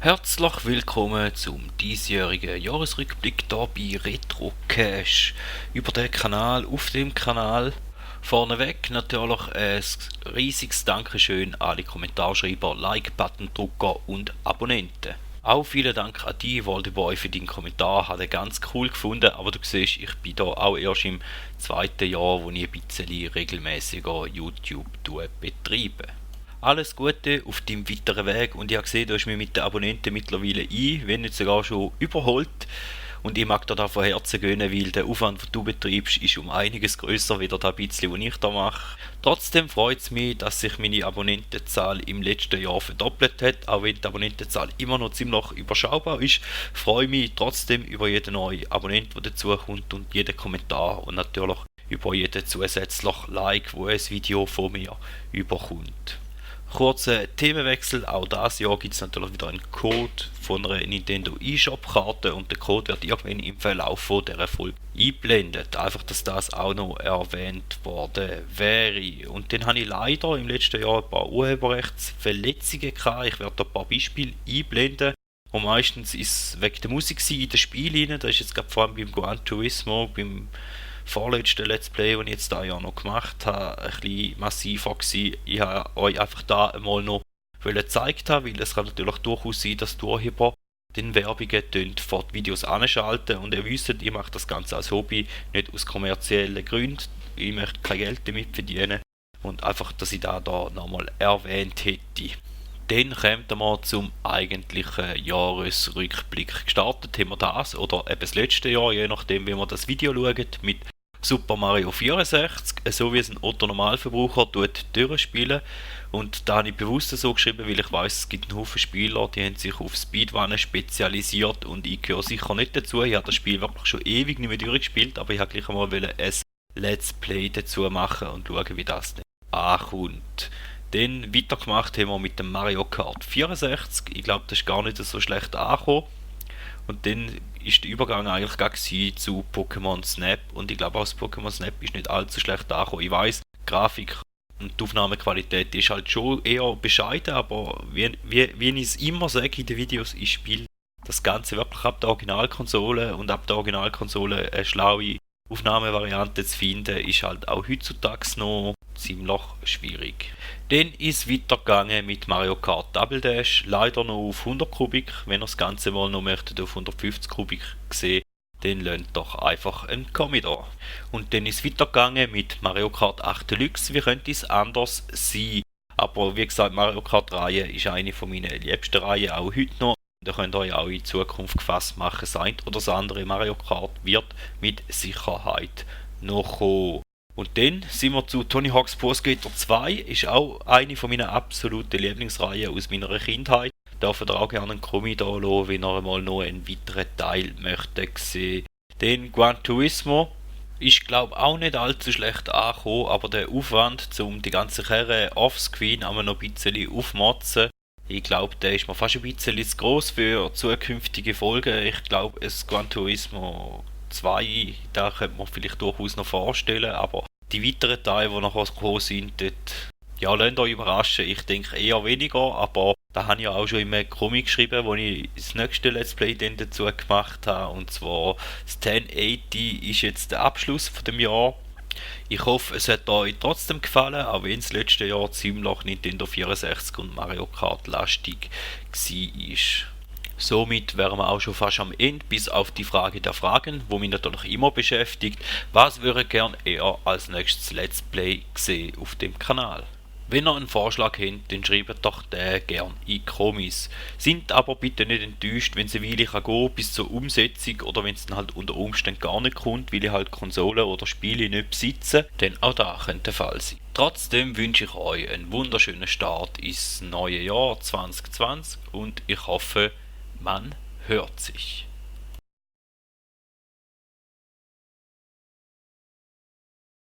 Herzlich willkommen zum diesjährigen Jahresrückblick hier bei RetroCash. Über den Kanal, auf dem Kanal. Vorneweg natürlich ein riesiges Dankeschön an alle Kommentarschreiber, Like-Button-Drucker und Abonnenten. Auch vielen Dank an die Voldeboy für deinen Kommentar, habe ich ganz cool gefunden, aber du siehst, ich bin da auch erst im zweiten Jahr, wo ich ein bisschen regelmäßiger YouTube betreibe. Alles Gute auf deinem weiteren Weg und ich habe gesehen, du hast mich mit den Abonnenten mittlerweile wenn nicht sogar schon überholt, und ich mag dir da von Herzen gönnen, weil der Aufwand, den du betreibst, ist um einiges grösser wie das ein bisschen, was ich da mache. Trotzdem freut es mich, dass sich meine Abonnentenzahl im letzten Jahr verdoppelt hat, auch wenn die Abonnentenzahl immer noch ziemlich überschaubar ist. Freue mich trotzdem über jeden neuen Abonnent, der dazukommt, und jeden Kommentar und natürlich über jeden zusätzlichen Like, wo ein Video von mir überkommt. Kurzer Themenwechsel, auch dieses Jahr gibt es natürlich wieder einen Code von einer Nintendo eShop-Karte und der Code wird irgendwann im Verlauf von dieser Folge eingeblendet. Einfach, dass das auch noch erwähnt worden wäre. Und dann habe ich leider im letzten Jahr ein paar Urheberrechtsverletzungen gehabt. Ich werde ein paar Beispiele einblenden. Und meistens ist es wegen der Musik in den Spielen. Das ist jetzt gerade vor allem beim Gran Turismo, beim vorletzten Let's Play, den ich jetzt da ja noch gemacht habe, ein bisschen massiver gewesen. Ich habe euch einfach da einmal noch gezeigt haben, weil es kann natürlich durchaus sein, dass die Urheber den Werbungen vor die Videos anschalten, und ihr wisst, ich mache das Ganze als Hobby, nicht aus kommerziellen Gründen. Ich möchte kein Geld damit verdienen und einfach, dass ich da nochmal erwähnt hätte. Dann kommen wir zum eigentlichen Jahresrückblick. Gestartet haben wir das oder eben das letzte Jahr, je nachdem wie man das Video schaut, mit Super Mario 64, so wie es ein Otto-Normalverbraucher durchspielen. Und da habe ich bewusst so geschrieben, weil ich weiß, es gibt einen Haufen Spieler, die haben sich auf Speedrunnen spezialisiert, und ich gehöre sicher nicht dazu. Ich habe das Spiel wirklich schon ewig nicht mehr durchgespielt, aber ich wollte gleich einmal ein Let's Play dazu machen und schauen, wie das dann ankommt. Dann weitergemacht haben wir mit dem Mario Kart 64. Ich glaube, das ist gar nicht so schlecht angekommen. Und dann ist der Übergang eigentlich gar zu Pokémon Snap. Und ich glaube auch, das Pokémon Snap ist nicht allzu schlecht angekommen. Ich weiss, die Grafik und die Aufnahmequalität ist halt schon eher bescheiden, aber wie ich es immer sage in den Videos, ich spiele das Ganze wirklich ab der Originalkonsole, und ab der Originalkonsole eine schlaue Aufnahmevariante zu finden, ist halt auch heutzutage noch ziemlich schwierig. Dann ist es weitergegangen mit Mario Kart Double Dash, leider noch auf 100 Kubik. Wenn ihr das Ganze mal noch möchtet auf 150 Kubik sehen, dann lasst doch einfach einen Kommi da. Und dann ist es weitergegangen mit Mario Kart 8 Deluxe. Wie könnte es anders sein? Aber wie gesagt, Mario Kart Reihe ist eine von meinen liebsten Reihen, auch heute noch. Da könnt ihr euch auch in Zukunft gefasst machen. Das eine oder das andere Mario Kart wird mit Sicherheit noch kommen. Und dann sind wir zu Tony Hawk's Pro Skater 2, ist auch eine von meinen absoluten Lieblingsreihen aus meiner Kindheit. Darf ihr auch gerne einen Kommi da lassen, wenn ihr mal noch einen weiteren Teil möchtet sehen. Dann Gran Turismo ist, glaube ich, auch nicht allzu schlecht angekommen, aber der Aufwand, um die ganze Karre offscreen einmal noch ein bisschen aufmotzen, ich glaube, der ist mir fast ein bisschen zu gross für zukünftige Folgen. Ich glaube, es Gran Turismo 2, da könnte man vielleicht durchaus noch vorstellen, aber die weiteren Teile, die nachher gekommen sind, dort, ja, lasst euch überraschen. Ich denke eher weniger, aber da habe ich auch schon in einem Comic geschrieben, wo ich das nächste Let's Play dann dazu gemacht habe, und zwar das 1080 ist jetzt der Abschluss von dem Jahr. Ich hoffe, es hat euch trotzdem gefallen, auch wenn das letzte Jahr ziemlich Nintendo 64 und Mario Kart lastig war. Somit wären wir auch schon fast am Ende, bis auf die Frage der Fragen, wo mich natürlich immer beschäftigt. Was würde gern eher als nächstes Let's Play sehen auf dem Kanal? Wenn ihr einen Vorschlag habt, dann schreibt doch den gern in die Kommis. Sind aber bitte nicht enttäuscht, wenn es eine Weile gehen kann bis zur Umsetzung, oder wenn es dann halt unter Umständen gar nicht kommt, weil ich halt Konsolen oder Spiele nicht besitze, denn auch da könnte der Fall sein. Trotzdem wünsche ich euch einen wunderschönen Start ins neue Jahr 2020 und ich hoffe, man hört sich.